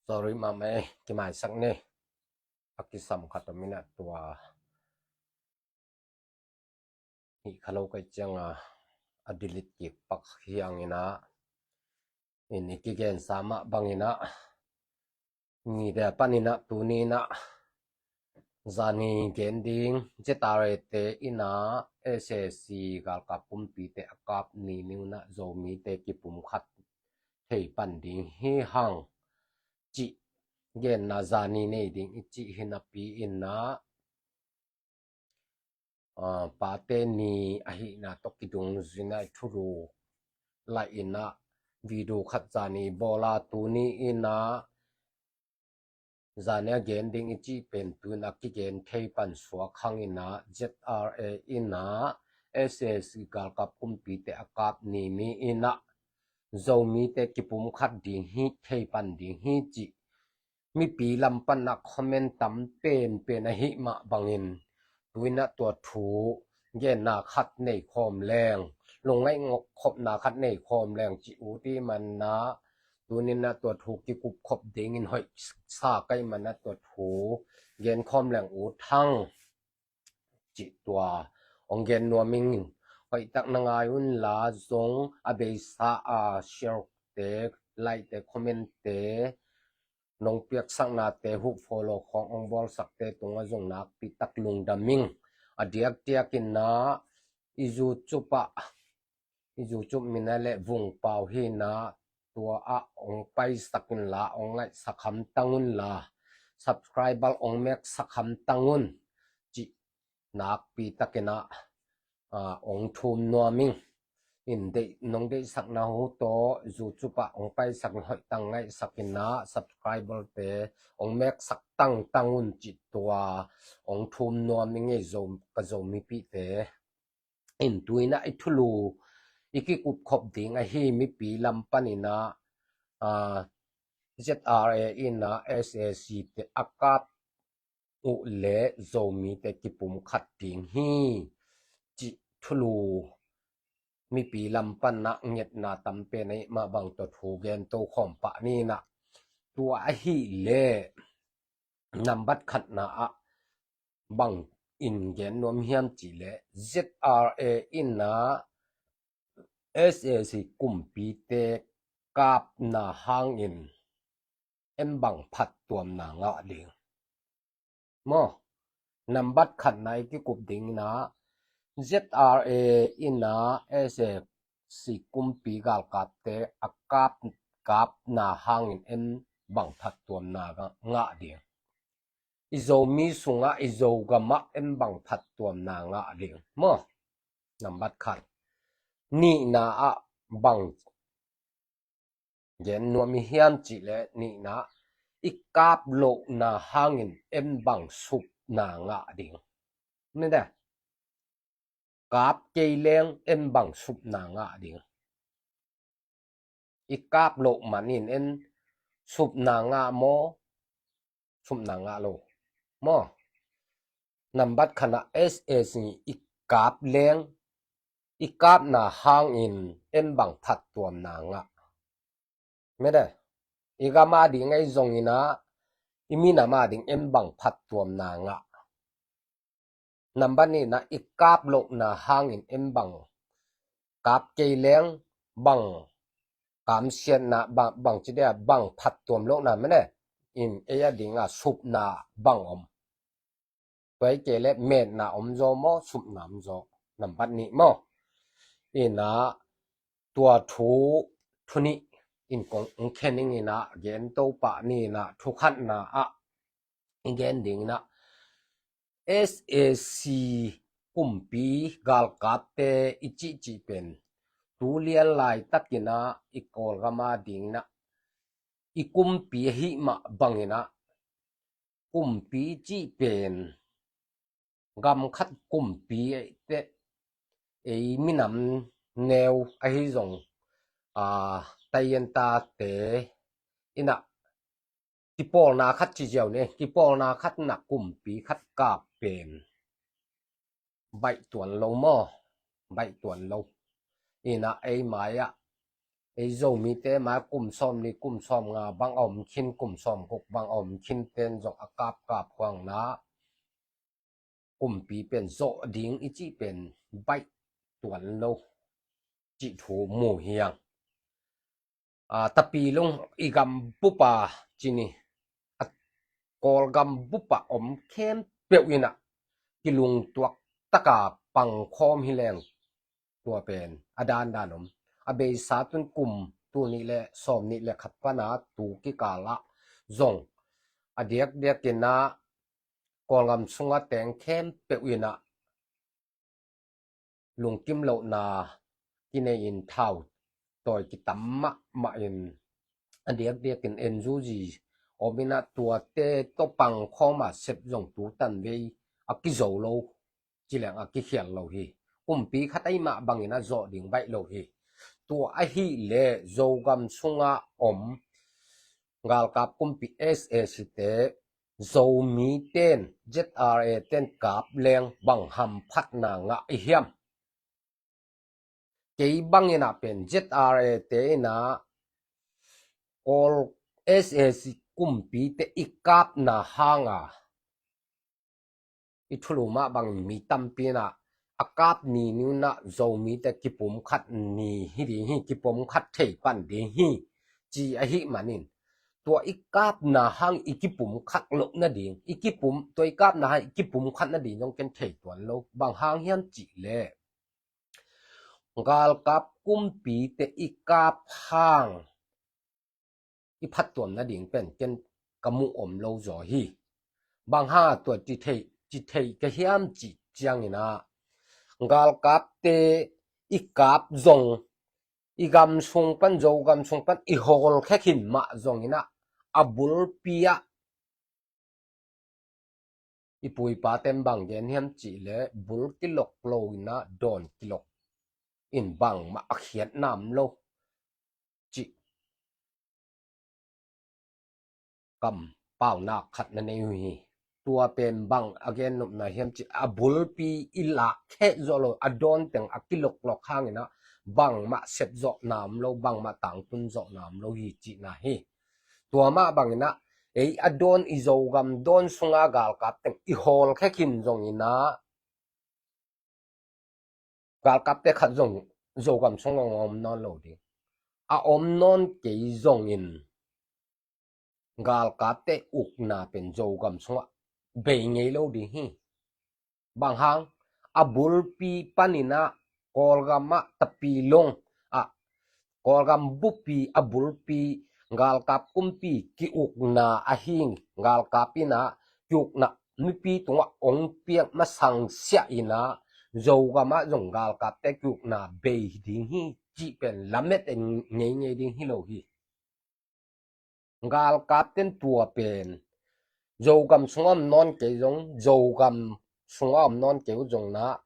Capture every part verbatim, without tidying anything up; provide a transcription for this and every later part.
Sorry mahmah ei, kimaisak ni. A kisam khat om in ah tua hih kha lo kai cianga a delete kik pak hi hang in ah, in i kigensa mah bang in ah, nidang pan in ah tuni in ah zani gen ding, Z R A te in ah S A C galkap kumpite a kap ni ni un ah Zomite kipumkhat thei pan ding hi hang cih genna zani nei ding i cih hi napi in ah, ah, pate ni ahihna tawh kidungzui in ah i thulu laih in ah video khat zani bawl a, tuni in ah zani a gen ding i cih pen tu in ah kigen thei pan suak hang in ah Z R A in ah S A C galkap kumpite a kap ni ni in ah Zomite kipumkhat ding hi, thei pan ding hi cih mipi lam pan ah comment tam penpen ahih mah bangin tu in ah tua thu genna khat nei khawm leng, lungngaih khopna khat nei khawm leng cih ut i man ah, tuni in ah tua thu kikup khop dingin hoih sa kai man ah tua thu gen khawm leng ut hang cih tua hong gen nuam ing. Hoih tak na ngai un la zong a beisa a share te, like te, comment te, nong piaksaknate, huh follow khawng hong bawlsakte tungah zong nakpi tak lungdam ing. A diakdiak in ah i YouTube ah, i YouTube min ah leh Vung Pau hi in ah, tua ah hong paisak un la, hong ngaihsak hamtang un la, subscriber hong meksak hamtang un cih nakpi tak in ah, ah, hong thum nuam ing. In deih, nong deihsakna uh tawh YouTube ah hong paisak in hoih tak ngaihsak in ah, subscriber te hong meksak tangtang un cih tua hong thum nuam ing ei, Zo, ka Zomipihte. In tu in ah i thulu i kikup khop ding ahi mipi lam pan in ah, ah, Z R A in ah S A C te a kap uh leh Zomite kipumkhat ding hi cih thulu mipi lam pan ah ngetna tam pen ahih mah bang tua thu gen to khawm pah ni in ah, tua ahih leh nambat khatna ah bang in gen nuam hiam cih leh Z R A in ah S A C kumpite kapna hangin en bang phattuamna ngah ding. Maw, nambat khatna i kikup ding in ah Z R A in ah S A C kumpi galkapte a kap, kapna hangin en bang phattuamna ngah ding. I Zomi sungah, i Zogam ah en bang phattuamna ngah ding. Maw, nambat khat. Nihna ah bang gen nuam i hiam cih leh nihna, i kap lohna hangin en bang supna ngah ding. Nidang, kap kei leng en bang supna ngah ding. I kap loh manin en supna ngah maw, supna ngah lo maw? Nambat khatna S A C i kap leng, i kapna hangin en bang phattuamna ngah. Mede, i gam ading ahi zongin ah, i minam ading en bang phattuamna ngah. Nambat nihna, i kap lohna hangin en bang, kap kei leng bang kamsiatna, bang, bang ci dia, bang phattuam lohna mene. In ei ading ah supna bang om. Tua hi kei leh metna om zaw maw, supna om zaw. Nambat nih maw. In ah tua thu, thu nih in kong khen ing in ah, gen to pah ni in ah, thu khatna ah i gen ding in ah, S A C kumpi galkapte i cihcih pen tu lian laitakin ah i Kawlgam ading in ah i kumpi ahih mah bangin ah, kumpi cih pen gam khat kumpi eite, ei minam neu ahi zong, a, taientate in ah kipawlna khat ci ziau ni, kipawlna khat in ah kumpi khat kap pen baih tuan lo maw, baih tuan lo. In ah ei mai ah ei Zomite mah kum sawmnih, kum sawmnga bang a om khin, kum sawmguk bang a om khin ten zong a kapkap huangna kumpi pen zawh ding i cih pen baih tuan lo cih thu mu hi hang. A, Tapilung i gam bup a cih ni, a, Kawlgam bup a om khempeuh in ah kilungtuak taka pangkhawm hi leng tua pen a dandan om. A beisa tun kum tul nih le sawmnih le khat pan a tu kikal ah zong a diakdiak in ah Kawlgam sung a teng khempeuh in ah lungkim lohna kinei in thau tawi kitam mahmah in a diakdiak in N U G om in ah tuate tawh pangkhawm a sep zong tu tanvei a kizo lo, ci leng a kikhial lo hi. Kumpi khat ahih mah bangin a zawh ding baih lo hi. Tua ahih leh Zogam sungah om galkap kumpi S A C te Zomite in Z R A te in kap leng bang hamphatna ngah i hiam? Kei bangin ah pen Z R A te in ah Kawl S A C kumpite i kapna hang a i thulu mah bangin mi tampi in ah a kap ni ni un ah Zomite kipumkhat ni hi ding hi, kipumkhat thei pan ding hi, ci ahih manin tua i kapna hang i kipumkhat loh nading, i kipum, tua i kapna hang i kipumkhat nading zong ken thei tuan lo. Bang hang hiam cih leh galkap kumpite i kap hang i phattuam nading pen ken ka muh om lo zaw hi. Bang hang a tua ci thei, ci thei ka hiam cih ciangin ah galkapte i kap zong, i gam sung pan, Zogam sung pan i hawlkhia khin mah zongin ah a bulpi ah i pu i pate in bang gen hiam cih leh bul kilok lo in ah dawn kilok in bangmah a khiatna om lo cih kam paunak khat na nei uh hi. Tua pen bang a gen nopna hiam cih a bulpi i lak kheh zawh lo, a dawn teng a kiloklok hangin ah bangmah sep zawhna om lo, bangmah tangtun zawhna om lo hi cihna hi. Tua mah bangin ah ei a dawn i Zogam dawn sunga galkap teng i hawlkhia khin zongin ah galkapte khat zong Zogam sungah om nawn lo ding. A om nawn kei zongin galkapte ukna pen Zogam sungah bei ngei lo ding hi. Bang hang, a bulpi panin ah Kawlgam ah Tapilung ah Kawlgam bupi a bulpi galkap kumpi ki-ukna ahi, galkap in ah ki-ukna mipi tungah ong piak masang siah in ah Zogam ah zong galkapte ki-ukna bei ding hi cih pen lamet en ngeingei ding hi lo hi. Galkapte in tua pen Zogam sungah om nawn kei zong, Zogam sungah om nawn kei uh zong in ah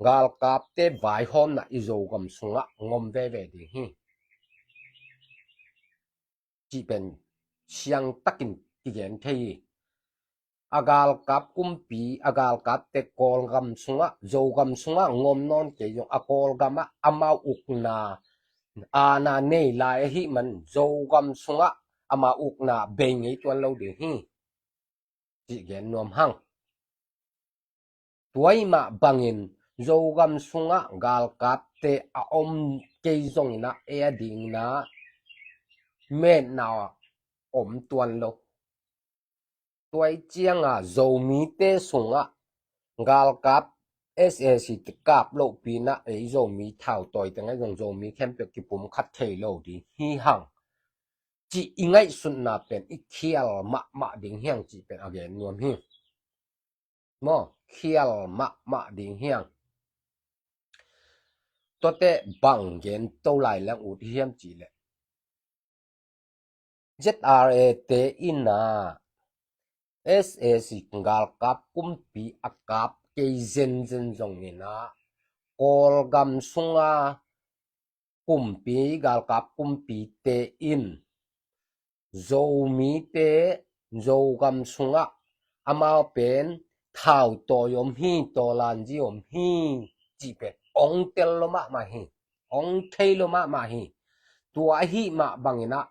galkapte vaihawmna i Zogam sungah ngom veve ding hi cih pen siangtakin kigen thei hi. A galkap kumpi, a galkapte Kawlgam sungah, Zogam sungah ngom nawn kei zong, a Kawlgam ah amau ukna, aana nei lai ahih man Zogam sungah amau ukna bei ngei tuan lo ding hi cih gen nuam hang. Tua ahih mah bangin Zogam sungah galkapte a om kei zongin ah ei a dingin ah metna om tuan lo. Tua ahih ciangin Zomite sungah galkap S A C te kap lohpi in ah ei Zomi thautawi teng ah zong Zomi khempeuh kipumkhat thei lo ding hi hang cih i ngaihsutna pen i khial mahmah ding hi hang cih pen a gen nuam hi. Maw, khial mahmah ding hi hang. Tuate bang gen to lai leng ut hiam cih leh Z R A te in ah S A C galkap kumpi a kap kei zenzen zongin ah Kawlgam sunga kumpi, galkap kumpite in Zomite Zogam sungah amau pen thautawi om hi, tawlanzi om hi cih pen ong tel lo mahmah hi, ong thei lo mahmah hi. Tua ahi mah bangin ah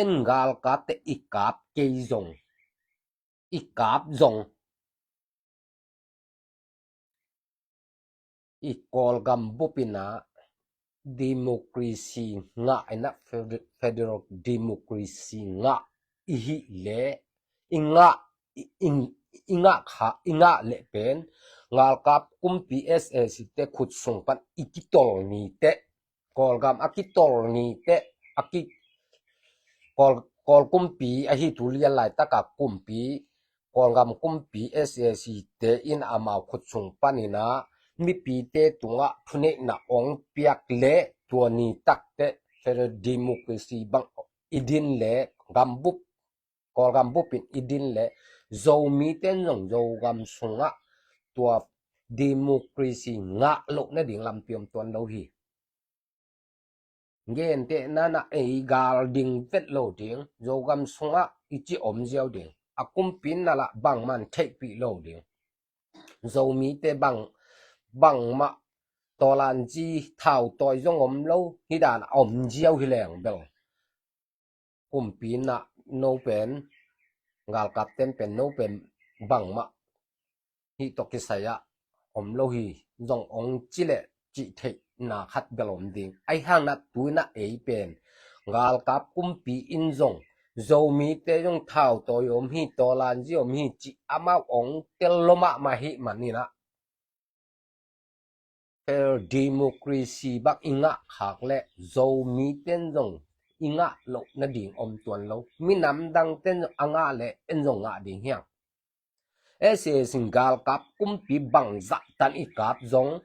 en galkapte i kap kei zong, i kap zong i Kawlgam bupin ah democracy ngah in ah fed-, federal democracy ngah i hih leh i ngah, i, i, i ngah kha, i ngah leh pen galkap kumpi S A C te khut sung pan i kitol ni teh, Kawlgam a kitol ni teh, a ki, Kawl, Kawl kumpi ahi tu lian laitaka kumpi, Kawlgam kumpi S A C te in amau khut sung panin ah mipite tungah thuneihna ong piak leh tua ni takteh federal democracy bang i din leh gambup, Kawlgam bupin i din leh Zomite in zong Zogam sungah tua democracy ngah loh nading lampi om tuan lo hi. Gentehna in ah ei gal ding vet lo ding, Zogam sungah i ci om ziau ding, a kumpi in na lah bangman theihpih lo ding. Zomite bang, bangmah tawlanzi thautawi zong om lo, hi dan a om ziau hi leng bel kumpi in ah no pen, galkapten pen no pen bangmah hih tawh kisai ah om lo hi zong ong ci leh cih theihna khat bel om ding. Ahi hang in ah tu in ah ei pen galkap kumpi in zong Zomite zong thautawi om hi, tawlanzi om hi cih amau ong tel lo mahmah hi manin ah federal democracy bang i ngah khak leh Zomite in zong i ngah loh nading om tuan lo. Minam dangte in zong a ngah leh en zong ngah ding hiang. S A C in galkap kumpi bangzah tan i kap zong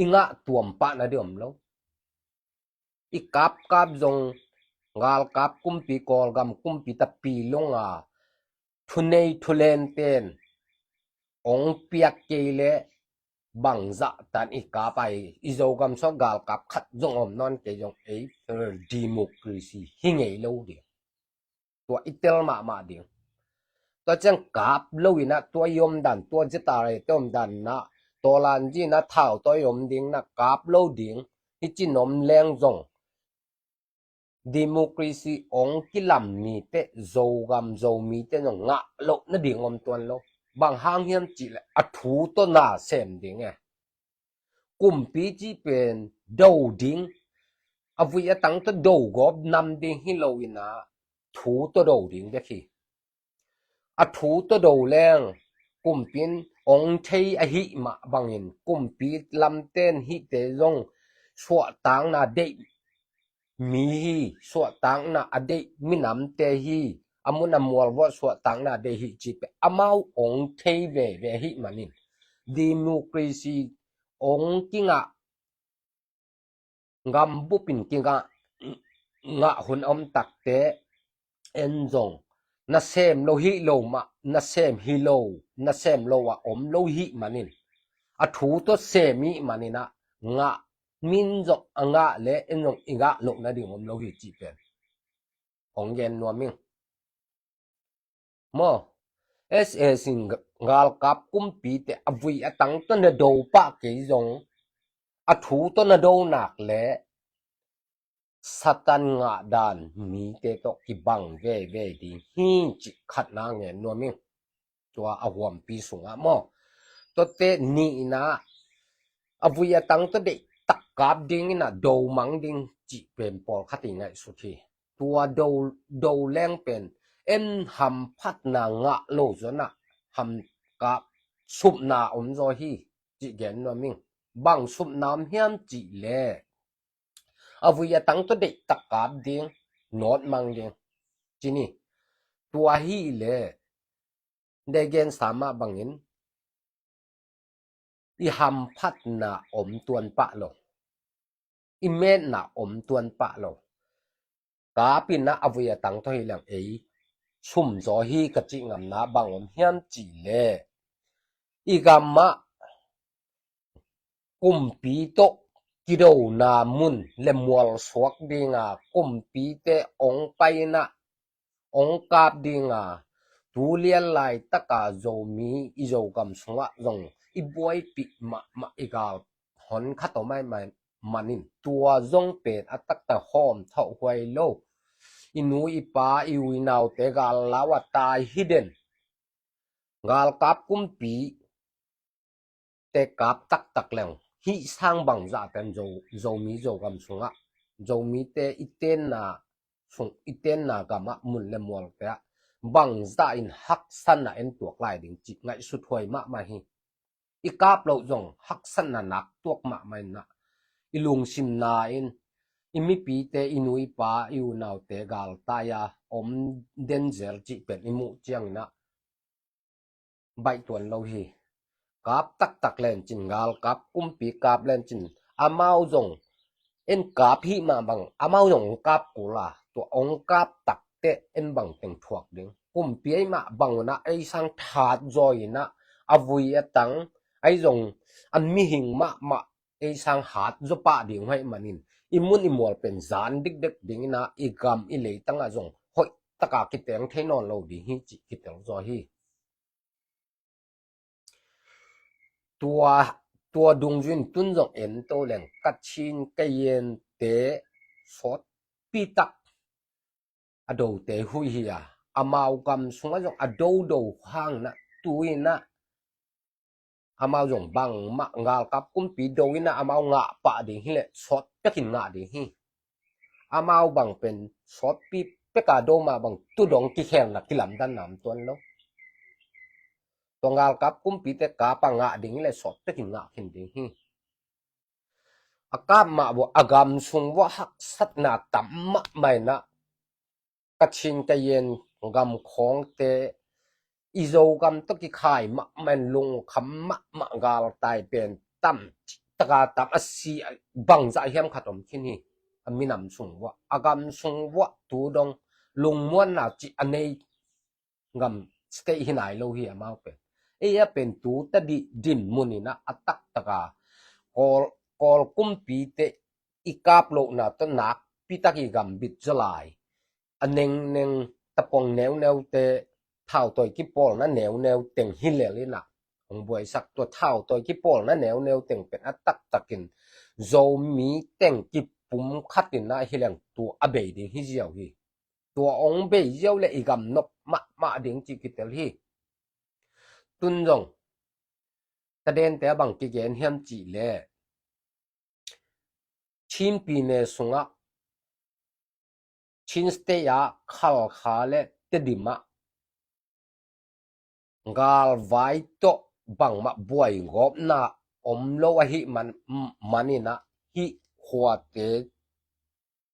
i ngah tuam pah nading om lo. I kapkap zong galkap kumpi, Kawlgam kumpi tapi longa thunei thulenten ong piak kei leh bangzah tan i kap ai, i Zogam sungah galkap khat zong om nawn kei zong ei federal democracy hi ngei lo ding. Tua i tel mahmah ding. Tua ciang kap lo in ah tua i omdan, tua Z R A te omdan in ah tawlanzi in ah thautawi om ding in ah kap lo ding. Hih ci-in om leng zong democracy ong kilam ni teh Zogam Zomite zong ngah loh nading om tuan lo. Bang hang hiam cih leh a thu tawh na sem ding e. Kumpi cih pen do ding, a vui a tang tawh do gawp nam ding hi lo in ah thu tawh do ding bek hi. A thu tawh do leng kumpi in ong thei ahih mah bangin kumpi lamten hihte zong suahtakna deih mi hi, suahtakna a deih minamte hi, a mun a mual vuah suahtakna deih hi cih pen amau ong thei veve ahih manin democracy ong kingah, gambupin kingah, ngah hun a om takteh en zong nasem lo hi lo mah, nasem hi lo, nasem lo a om lo hih manin, a thu tawh sem hih manin ah ngah, min zong a ngah leh en zong i ngah loh nading om lo hi cih pen ong gen nuam ing. Maw, S A C in galkap kumpite a vui a tang tawh na do pah kei zong, a thu tawh na do nak leh Satan ngah dan mite tawh kibang veve ding hi cih khatna ngen nuam ing. Tua a huampi sungah maw. Tuate nihna, a vui a tang tawh deihtak kap ding in ah do mang ding cih pen pawlkhat i ngaihsut hi. Tua do, do leng pen en hamphatna ngah lo zong ah hamkap supna om zaw hi cih gen nuam ing. Bang supna om hiam cih leh a vui a tang tawh deihtak kap ding, nawt mang ding. Ci ni. Tua hi leh, dei gen sa mah bangin, i hamphatna om tuan pah lo, i metna om tuan pah lo. Kap in ah a vui a tang tawh hi leng ei sum zaw hi ka cih ngamna bang om hiam cih leh, i gamah kumpi tawh kidona mun le mual suak dinga kumpite ong pai in ah, ong kap dinga, tu lian laitaka Zomi i Zogam sungah zong i buaipih mahmah i gal hon khat om ai mai manin tua zong pen a taktak hawm thauh huai lo. I nu i pa i u i naute gal lau a tai hi den. Galkap kumpi te kap taktak leng hih sang bangzah ten Zo, Zomi Zogam sungah, Zomite i tenna sung, i tenna gamah mun le mualte ah bangzah in haksatna en tuak lai ding cih ngaihsut huai mahmah hi. I kap loh zong haksatna nak tuak mahmah inah, i lungsimna in i mipite, i nu i pa, i unaute galtai a om den zel cih pen i muh cianginah baih tuan lo hi. Kap taktak lencin, galkap kumpi kap lencin, amau zong en kap hih mah bang, amau zong ong kap kul a, tua ong kap takte en bang teng thuak ding. Kumpi ei mah bang unah ei sang that zaw inah a vui a tang, ei zong an mihing mahmah ei sang hat zaw pah ding huai manin i mun i mual pen zan dikdek ding inah i gam i leitangah zong hoih taka kiteng thei nawn lo ding hi cih kitel zaw hi. Tua, tua dungzui in tun zong en to leng Kachin Kayente sawtpi tak a dote huih hi a, amau gam sungah zong a dodo hang inah tu inah amau zong bangmah galkap kumpi do inah amau ngah pah ding hileh sawt pekin ngah ding hi. Amau bang pen sawtpi peka do mah bang tu dong kikhelna kilamdanna om tuan lo. Tua galkap kumpite kap a ngah ding hileh sawt pekin ngah khin ding hi. A kap mah vua a gam sung vua haksatna tam mahmah inah Kachin Kayen gam khawngte i Zogam tawh kikhai mahmah in lungkham mahmah galtai pen tam taka tam a si bangzah hiam khat om khin hi. A minam sung vua, a gam sung vua tu dong lungmuanna cih a nei gam state hi nai lo hi amau pen. Ei a pen tu tadih dinmun inah a taktaka Kawl, Kawl kumpite i kap lohna tawh nakpi tak i gam bit zaw lai. A nengneng tapong neuneute thautawi kipawlna neuneu teng hi lel inah hong buaisak, tua thautawi kipawlna neuneu teng pen a taktakin Zomi teng kipum khat inah hi leng tua a bei ding hi ziau hi. Tua ong bei ziau le i gam nop mahmah ding cih kitel hi. Tun zong tadente a bang kigen hiam cih le Chin pyine sungah, Chin State ah Khalkha le Tedim ah galvai tawh bangmah buai gawpna om lo ahih man, man inah hih khuate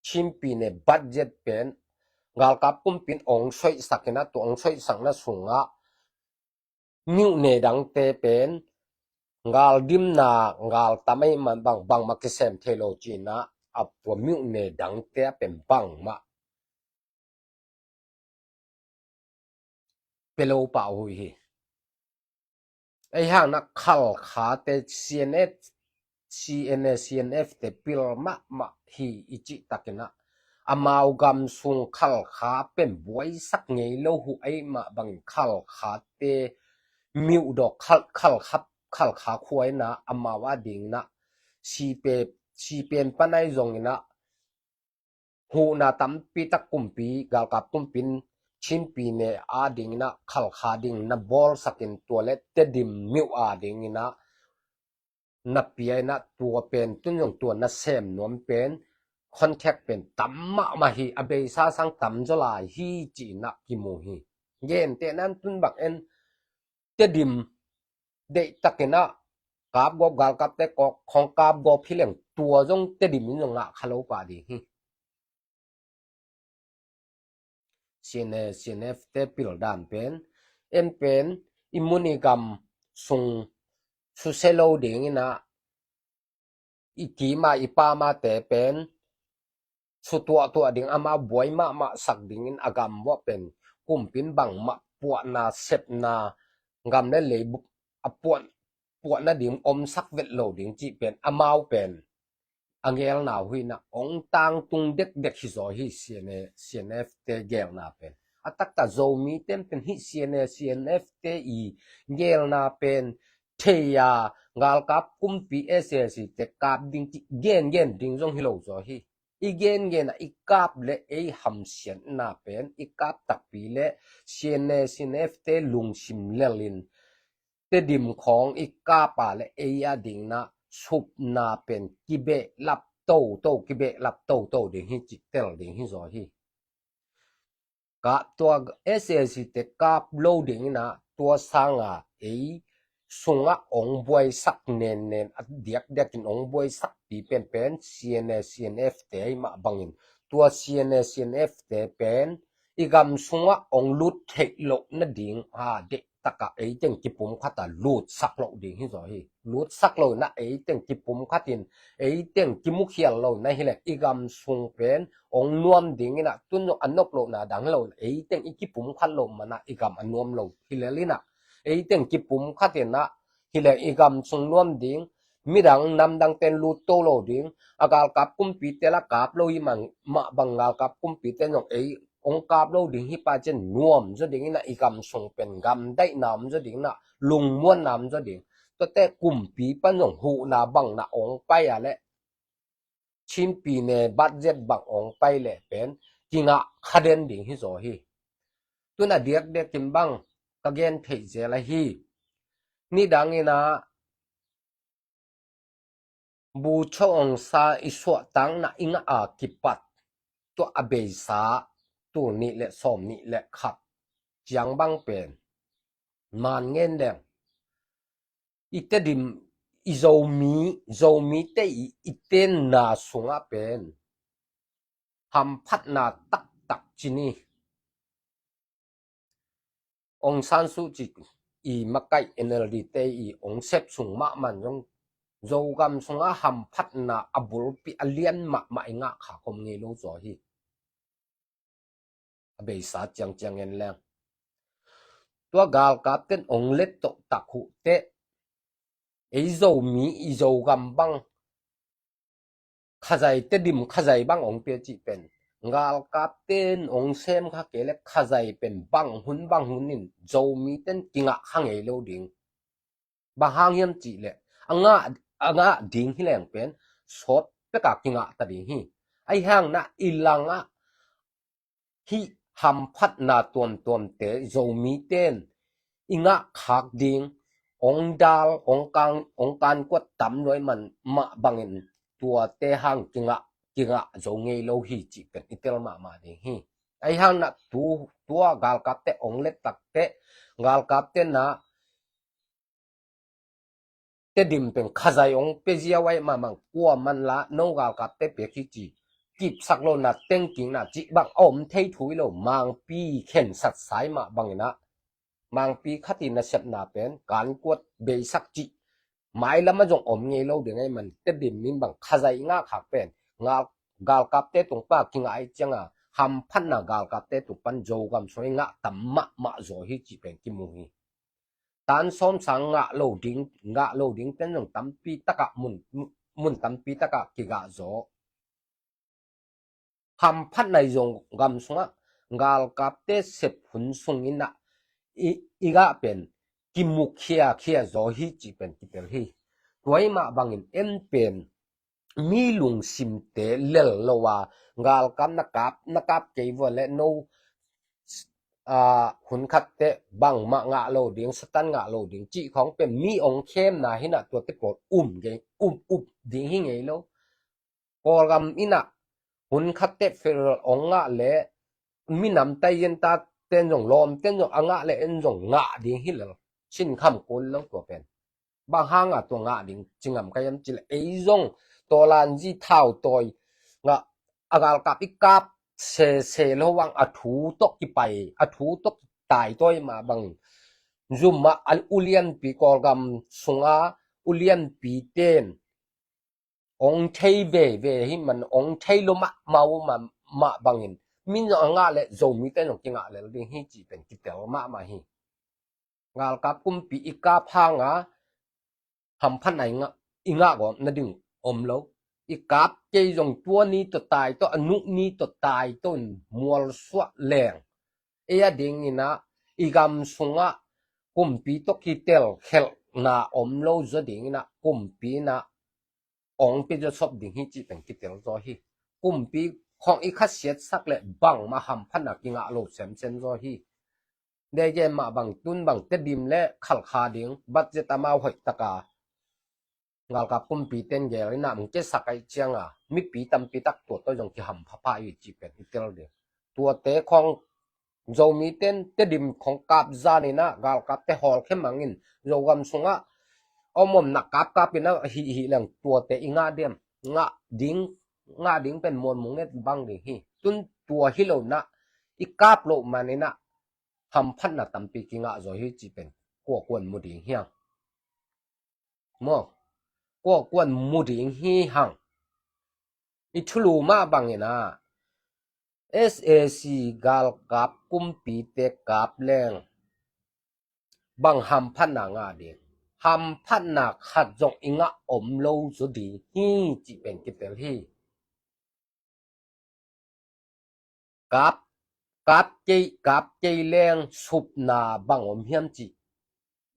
Chin pyine budget pen galkap kumpin ong soihsak inah, tua ong soihsakna sungah myone dangte pen galdimna, galtam ahih man bang, bangmah kisem thei lo ci inah, a tua myone dangte a pen bangmah pia lo pah uh hi. Ei hang inah Khalkhate C N F, C N A, C N F te pil mahmah hi i cih takinah, amau gam sung Khalkha pen buaisak ngei lo uh ahih mah bangin Khalkhate myone dawh Khal, Khalkha, Khalkha khua inah amau a dinginah sipe, sipen panai zonginah huhna tampi tak kumpi, galkap kumpin Chin pyine a dinginah Khalkha ding na bawlsakin tua le Tedim myone a dinginah na pia inah, tua pen tun zong tua na sem nuam pen contact pen tam mahmah hi, a beisa sang tam zaw lai hi ci inah kimu hi. Gentehna in tun bang en Tedim deihtakinah kapgawp, galkapte kawk khawng kapgawp hi leng tua zong Tedim in zong ngah kha lo pah ding hi. C N A, C N F te pil dan pen en pen i mun i gam sung susia lo dinginah, i kima i pamate pen sutuahtuah ding, amau buai mahmah sak dingin a gam vuah pen kumpin bangmah puahna, sepna, gam le lei a puah, puahna ding omsak vet lo ding cih pen amau pen a gelna uh inah ong tangtung dekdek hi zaw hi. C N A, C N F te gelna pen a taktak Zomi ten pen hih C N A, C N F te i gelna pen thei a, galkap kumpi S A C te kap ding ci gengen ding zong hi lo zaw hi. I gengen a i kap le ei hamsiatna pen, i kap takpi le C N A, C N F te lungsim lelin Tedim khawng i kap a le ei a dingin a supna pen kibehlap toto, kibehlap toto ding hi cih tel ding hi zaw hi. Kap tua S A C te kap lo dingin a tua sanga ei sungah ong buaisak nennen a diakdiakin ong buaisakpi penpen C N A, C N F te ahi mah bangin tua C N A, C N F te pen i gam sungah ong lut theih loh nading a deih takah eiteng kipumkhat a lutsak loh ding hi zaw hi. Lutsak lo na eiteng kipumkhatin eiteng kimukhial lo na hileh i gam sung pen ong nuam dingin a tun zong a nop lohna dang hi lo, eiteng i kipumkhat loh mana i gam a nuam lo hilel in a eiteng kipumkhatin a hileh i gam sung nuam ding, midang namdang ten lut to lo ding, a galkap kumpi te la kap lo i mah bang galkap kumpi ten zong ei ong kap lo ding hi pah ciang nuam zaw dingin a i gam sung pen gamdaihna om zaw dingin a lungmuanna om zaw ding. Tuate kumpi pan zong huhna bangin a ong pai a le Chin pyine budget bang ong pai le pen kingah kha den ding hi zaw hi. Tun a diakdiakin bang ka gen theih zel ahi. Nidangin a Bogyoke Aung San i suahtakna i ngah a kipat tua a beisa tul nih le sawm nih le khat ciang bang pen man ngen leng i Tedim, i Zomi, Zomite i, i tenna sungah pen hamphatna taktak ci ni. Aung San Suu Kyi i makaih N L D te i ong sep sung mahmah zong Zogam sungah hamphatna a bulpi a lian mahmah i ngah kha khom ngei lo zaw hi. A beisa ciangciang en leng tua galkap ten ong let toh tak huh teh ei Zomi i Zogam bang khazai, Tedim khazai bang ong pia cih pen galkap ten ong sem kha kei le khazai pen bang hun bang hun in Zomi ten kingah kha ngei lo ding. Bang hang hiam cih le a ngah, a ngah ding hi leng pen sawt peka kingah ta ding hi. Ahi hang na i langah hih hamphatna tuamtuamte Zomi ten i ngah khak ding ong dal, ong kan, ong kankuat tam luai man mah bangin tuate hang kingah, kingah zo ngei lo hi cih pen i tel mahmah ding hi. Ahi hang na tu, tua galkapte ong let takte galkapte na Tedim pen khazai ong pia ziau ai mahmah kua man la no galkapte pia khi ci kipsak lo na tengkingna cih bang a om thei thu hi lo. Mangpi khensat sai mah bangin a Mangpi khat i nasepna pen kankuat beisak cih mailam a zong om ngei lo ding ai man Tedim in bang khazai i ngah khak pen ngal, galkapte tung pa kingah ai cianga hamphatna galkapte tung pan Zogam sung i ngah tam mahmah zaw hi cih pen kimu hi. Tan sawm sang ngah lo ding, ngah lo ding ten zong tampi takah mun, mun tampi takah kigah zaw. Hamphatna i Zogam sungah galkapte sep hun sungin a i, i gah pen kimukhia khia zaw hi cih pen kipel hi. Tua i mah bangin en pen mi lungsimte lel lo a galkap na kap, na kap kei vua le no a hun khatte bangmah ngah lo ding, Satan ngah lo ding cih khawng pen mi ong khemna hi na tuate pawl um ngei, um, um ding hi ngei lo. Kawlgam in a hun khatte federal ong ngah le minam tai yen ta ten zong lawm ten zong a ngah le en zong ngah ding hi lel. Cin kham kun lo tua pen. Bang hanga tua ngah ding ci ngam ka hiam cih le ei zong tawlanzi thau tawi ngah a galkap i kap sese lo vang a thu tawh kipai, a thu tawh kitai tawi mah bang zum ah a ulianpi Kawlgam sunga ulianpi ten ong thei veve hi man ong thei lo mahmah uh mah, mah bangin min zong a ngah le Zomite zong kingah lel ding hi cih pen kitel mahmah hi. Galkap kumpi i kap hanga hamphatna i ngah, i ngah gawp nading om lo. I kap kei zong tua ni tawh tai tawh, a nuh ni tawh tai tawh in mualsuah leng ei a dingin a i gam sungah kumpi tawh kitel khelh na om lo zaw ding in ah kumpi in ah ong pia zaw sop ding hi cih pen kitel zaw hi. Kumpi khawng i khasiatsak leh bangmah hamphatna kingah lo semsem zaw hi. Dei gen mah bang tun bang Tedim leh Khalkha ding budget amau hoih taka galkap kumpite'n gel in ah mong kesak ahih ciang a mipi tampi tak tua tawh zong kihampha pah hi cih pen i tel ding. Tuate khawng Zomite'n Tedim khawng kap zan in ah galkapte hawlkhia mang in Zogam sungah om om na kapkap in ah hih hih leng tuate i ngah diam? Ngah ding, ngah ding pen muanmung nget bang ding hi. Tun tua hi lo in ah i kap loh man in ah hamphatna tampi kingah zaw hi cih pen kua kua'n mu ding hiam? Maw, kua kua'n mu ding hi hang? I thulu mah bang in ah SAC galkap kumpite kap leng bang hamphatna ngah ding? Hamphatna khat zong i ngah om lo zaw ding hi cih pen kitel hi. Kap, kap kei, kap kei leng supna bang om hiam cih?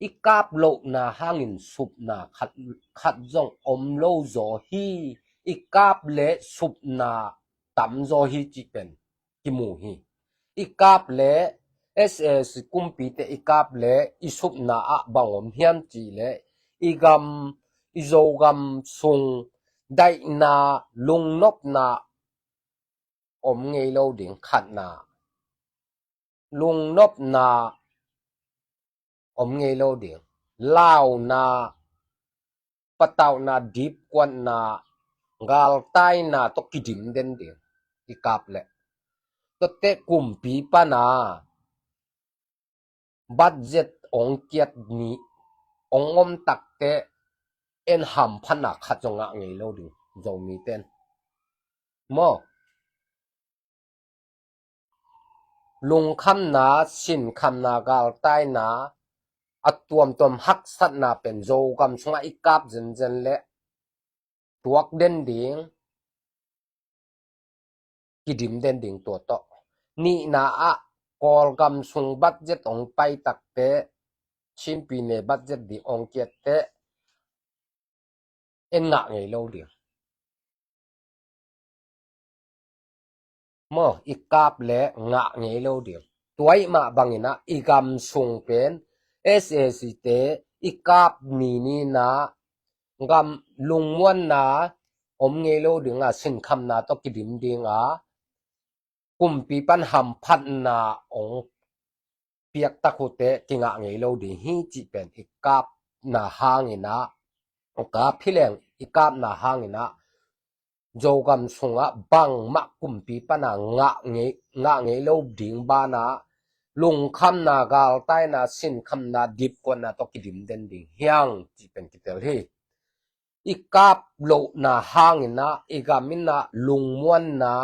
I kap lohna hangin supna khat, khat zong om lo zaw hi. I kap leh supna tam zaw hi cih pen kimu hi. I kap leh SAC kumpite i kap leh i supna ah bang om hiam cih leh i gam, i Zogam sung daihna, lungnopna om ngei lo ding, khatna. Lungnopna om ngei lo ding. Launa, patauhna, dipkuatna, galtaina tawh kidim den ding. I kap leh tuate kumpi pan a budget ong kiat ni, ong om takte en hamphatna khat zong ngah ngei lo ding Zomite'n. Maw, lungkhamna, sinkhamna, galtaina, a tuamtuam haksatna pen Zogam sungah i kap zenzen leh tuak den ding, kidim den ding tua tawh. Nihna ah Kawlgam sung budget ong pai takte, Chin pyine budget ding ong kiatte en ngah ngei lo ding. Maw, i kap leh ngah ngei lo ding. Tua ahih mah bang in ah i gam sung pen SAC te i kap ni ni in ah gam lungmuanna om ngei lo ding a, sinkhamna tawh kidim ding a, kumpi pan hamphatna ong piak tak uh teh kingah ngei lo ding hi cih pen i kapna hangin ah, kap hi leng i kapna hangin ah Zogam sungah bangmah kumpi pan a ngah ngei, ngah ngei lo ding banah lungkhamna, galtaina, sinkhamna, dipkuatna tawh kidim den ding hi hang cih pen kitel hi. I kap lohna hangin ah i gam in ah lungmuanna,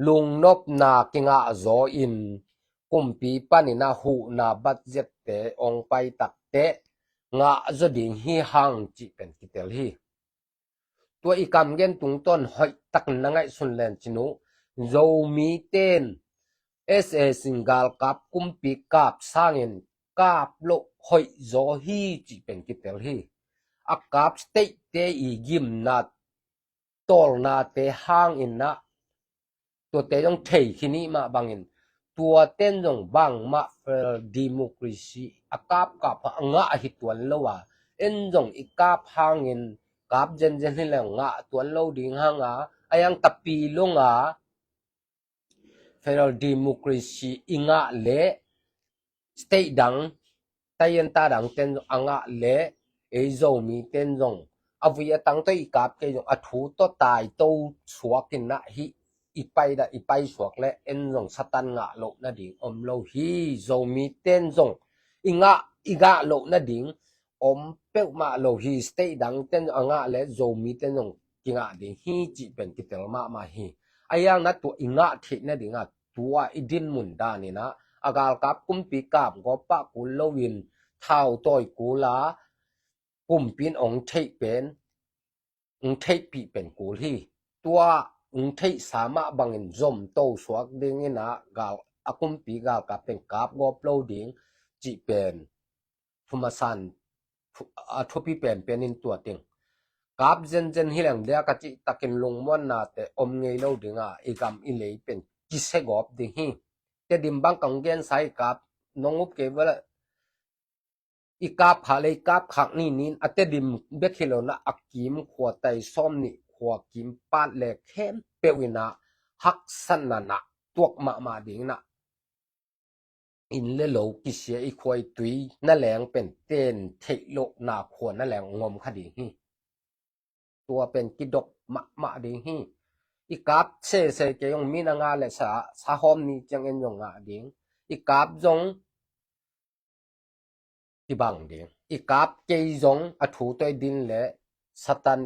lungnopna kingah zaw in kumpi panin a huhna budget te ong pai tak teh ngah zaw ding hi hang cih pen kitel hi. Tua i kam gen tungtawn hoih takin na ngaihsun len cin uh, Zomite'n SAC galkap kumpi kap sangin kap loh hoih zaw hi cih pen kitel hi. A kap state te i gimna tawlnate hangin ah tuate zong thei khin i hih mah bangin tuate'n zong bangmah federal democracy a kapkap a ngah hi tuan lo a, en zong i kap hangin kap zenzen hi leng ngah tuan lo ding hang a, a yang tapi long a federal democracy i ngah leh state dang, taienta dang ten zong a ngah leh ei Zomite'n zong a vui a tang tawh i kap kei zong a thu tawh taito suak in ah hih i pai dah i pai suak leh en zong Satan ngah loh nading om lo hi. Zomite'n zong i ngah, i ngah loh nading om peuhmah lo hi. State dang ten a ngah leh Zomite'n zong kingah ding hi cih pen kitel mahmah hi. A yang na tua i ngah theih nading a tua i dinmun dan in ah a galkap kumpi kap gawp pah kul lo in thau tawi kul a kumpi in ong theih pen, ong theihpih pen kul hi. Tua ong theihsa mah bangin zom to suak ding in ah gal, a kumpi galkap pen kap gawp lo ding cih pen thumasa in a thupi penpen in tua ting. Kap zenzen hi leng dia ka cih takin lungmuannate om ngei lo ding a, i gam i lei pen kisia gawp ding hi. Tedim bang kong gensa i kap nong up kei vala, i kap khak le i kap khak ni nin a Tedim bek hi lo na a kim khua tai sawm nih khua kim pat le khempeuh in a haksatna na tuak mahmah ding na, inn le lo kisia i khua i tui na leng pen ten theih loh na khua na leng ngom kha ding hi. Tua pen kidok mahmah ding hi. I kap sese kei zong mi na ngah le sa, sa hawm ni ciang en zong ngah ding. I kap zong kibang ding. I kap kei zong a thu toi din le Satan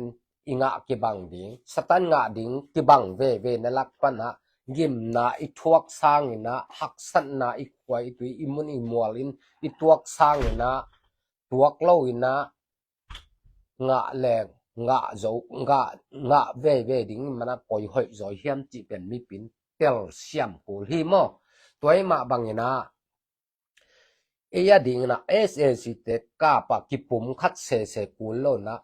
i ngah kibang ding. Satan ngah ding kibang veve na lak pan a gimna i thuak sangin a, haksatna i khua i tui i mun i mual in i tuak sangin a, tuak lo in a, ngah leng ngah zo, ngah, ngah veve ding man a koi hoih zaw hiam cih pen mipin telsiam kul hi maw? Tua i mah bangin a, ei a dingin a S A C te kap a kipum khat sese kul lo na,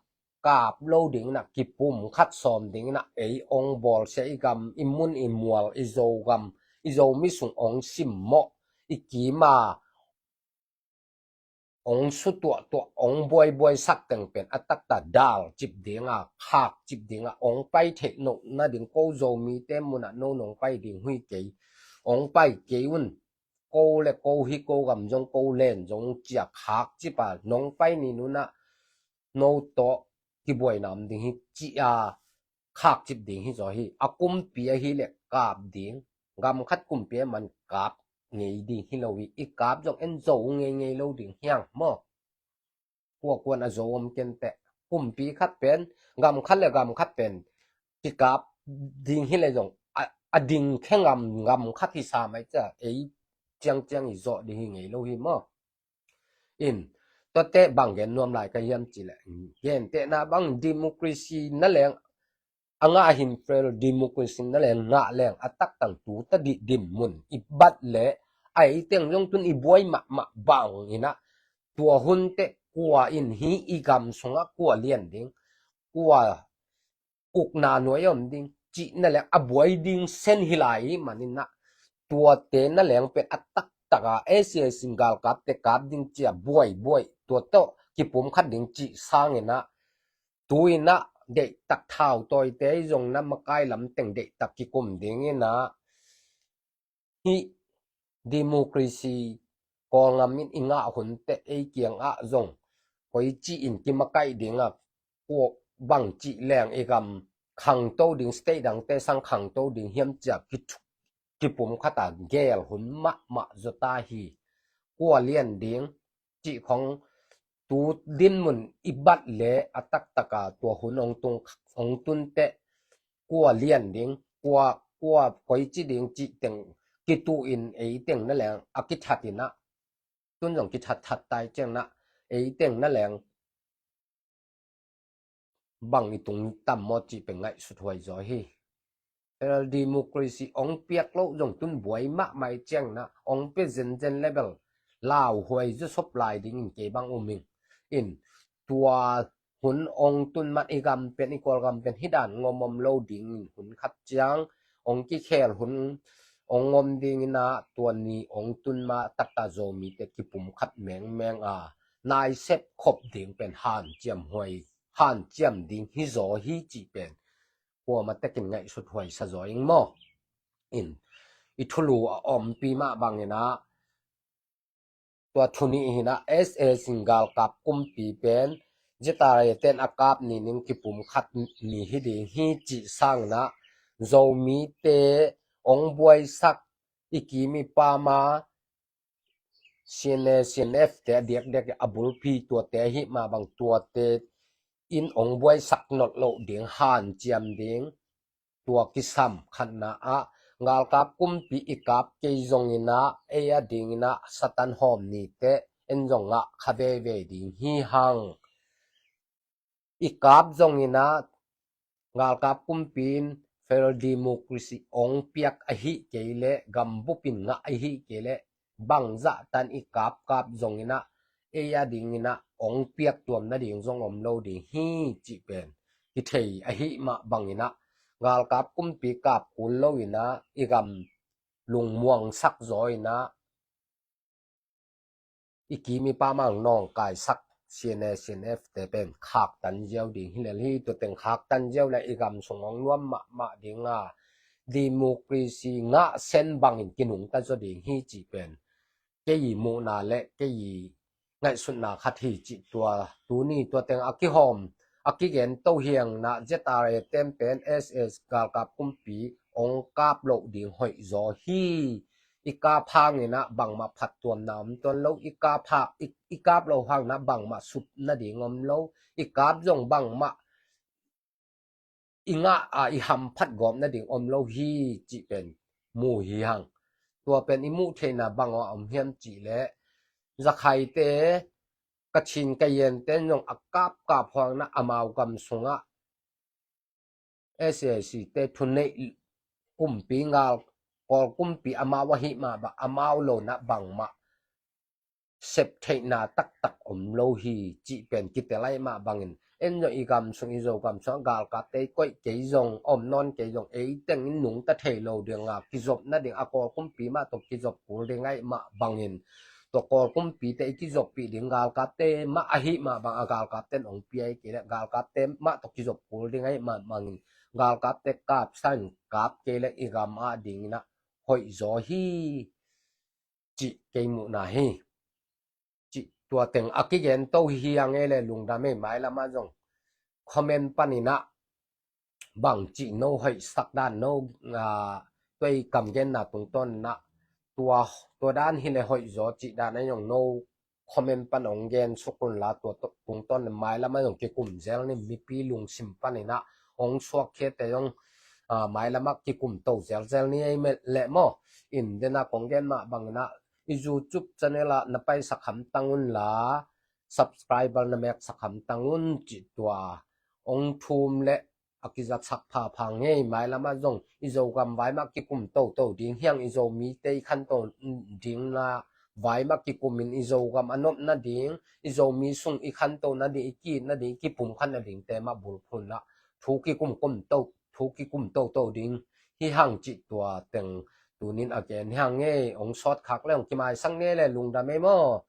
kap lo dingin a kipum khat sawm dingin a, ei ong bawlsia i gam, i mun i mual, i Zogam, i Zomi sung ong simmawh, i kim a ong sutuahtuah, ong buaibuai sak teng pen a takta dal cip ding a, khak cip ding a, ong pai theih nohna ding ko Zomite mun a no nong pai ding hui kei, ong pai kei un. Ko le ko hi, ko gam zong ko len zong cia khak cip a nong pai ni nun a no tawh kibuaina om ding hi ci a khak cip ding hi zaw hi. A kumpi ahi le kap ding, gam khat kumpi a man kap ngei ding hi lo hi. I kap zong en zo ngei ngei lo ding hiang maw? Kua kuan a zo om ken teh. Kumpi khat pen, gam khat le gam khat pen kikap ding hi le zong a, a ding khe ngam gam khat hi sa mai ca, ei ciangciang i zawh ding hi ngei lo hi maw? In, tuate bang gen nuam lai ka hiam ci le, gen tehna bang democracy na leng a ngah hin fel democracy na leng ngah leng a taktang tu ta dih dim mun i bat le a ei teng zong tun i buai mahmah bang in a, tua hun teh kua in hi i gam sungah kua lian ding, kua ukna nuai a om ding cih na leng a buai ding sen hi lai i manin a, tuate na leng pen a taktak a S A C in galkapte kap ding cia buaibuai tua tawh kipum khat ding cih sangin a, tu in a deihtak thau tawite zong na makai lam teng deihtak kikum ding in a, hih democracy Kawlngam in i ngah hun teh ei kiangah zong koi ci in kimakaih ding a, kua bang cih leng i gam khangto ding, state dangte sang khangto ding hiam cia ki, kipum khat a gel hun mahmah zaw ta hi. Kua lian ding cih khong tu dinmun i bat le a taktak a tua hun ong tung, ong tun teh kua lian ding, kua, kua koi ci ding cih teng kitu in ei teng na leng a kithat in a, tun zong kithat that tai ciang na, ei teng na leng bang i tung tam maw cih pen ngaihsut huai zaw hi. Federal democracy ong piak loh zong tun buai mahmah i ciang na, ong pia zenzen le bel lau huai zaw sop lai ding in kei bang um ing. In, tua hun ong tun man i gam pen, i Kawlgam pen hi dan ngom om lo ding in hun khat ciang ong kikhel hun ong om ding in a, tua ni ong tun ma takta Zomite kipum khat mengmeng a, naisep khop ding pen hanciam huai, hanciam ding hi zaw hi cih pen kuamah tekin ngaihsut huai sa zaw ing maw? In, i thulu a ompi mah bangin a, tua thu nih hi na, S A C in galkap kumpi pen Z R A ten a kap ni ning kipum khat ni hi ding hi cih sang na, Zomite ong buaisak i kim i pam a, C N A, C N F te a diakdiak a bulpi tuate hi mah bang tuate in ong buaisak nolh loh ding, hanciam ding, tua kisam khatna ah, galkap kumpi i kap kei zongin ah, ei a dingin ah, Satan hawm nite en zong ngah kha veve ding hi hang. I kap zongin ah, galkap kumpi in federal democracy ong piak ahi kei leh, gambup in ngah ahi kei leh, bangzah tan i kapkap zongin ah, ei a dingin ah ong piak tuam nading zong om lo ding hi cih pen kithei ahih mah bangin ah galkap kumpi kap kul lo in ah i gam lungmuang sak zaw in ah i kim i pam ah nawngkaisak C N A, C N F te pen khaktan ziau ding hi lel hi. Tua teng khaktan ziau le i gam sung ong nuam mahmah ding a, democracy ngah sen bangin kinungta zaw ding hi cih pen kei i muhna le kei i ngaihsutna khat hi cih tua tuni tua teng a kihawm a kigen to hiang in ah Z R A tem pen S A C galkap kumpi ong kap loh ding hoih zaw hi. I kap hangin ah bangmah phattuamna om tuan lo, i kap ha, i, i kap lo hangin ah bangmah sup nading om lo, i kap zong bangmah i ngah a i hamphat gawp nading om lo hi cih pen mu hi hang. Tua pen i muh theihna bang aw a om hiam cih leh Zakhaite, Kachin Kayente zong a kapkap hangin ah amau gam sungah S A C te thuneih kumpi ngal, Kawl kumpi amau ahih mah bang amau lo in ah bangmah sep theihna taktak om lo hi cih pen kitel ahih mah bangin en zong i gam sung, i Zogam sungah galkapte i koih kei zong, om nawn kei zong, ei teng in nungta thei lo ding a kizop nading a Kawl kumpi mah tawh kizop kul ding ahih mah bangin tua Kawl kumpite i kizoppih ding galkapte mah ahih mah bang a galkapte in ong pia i kei leh galkapte mah tawh kizop kul ding ahih mah bangin galkapte kapsa in kap kei leh i gam a dingin ah hoih zaw hi cih kei muhna hi. Cih tua teng a kigen to hi hang e le lungdam e. Mailam ah zong comment panin ah bang cih no hoih sak dan no, ah, tua i kam genna tungtawn in ah tua, tua dan hi le hoih zaw cih dan a zong no comment pan ong gen suk un la, tua tungtawn le mailam ah zong kikum zel ni, mipi lungsim panin ah ong suak khiate zong, ah, mailam ah kikum to zelzel ni ei leh maw. In dena kong gen mah bangin ah i YouTube channel ah na paisak hamtang un la, subscriber na meksak hamtang un cih tua ong thum le a kizatsak phapha ngei. Mailam ah zong i Zogam vai mah kikum toto ding hi hang, i Zomite i khanto ding na vai mah kikum in i Zogam a nop nading, i Zomi sung i khanto nading, i ki-it nading, i kipumkhat nadingte mah bulphuh in ah thu kikum kum to, thu kikum toto ding hi hang cih tua teng tunin a gen hi hang ngei. Ong sawt khak le ong kimaisak ngei le lungdam e maw.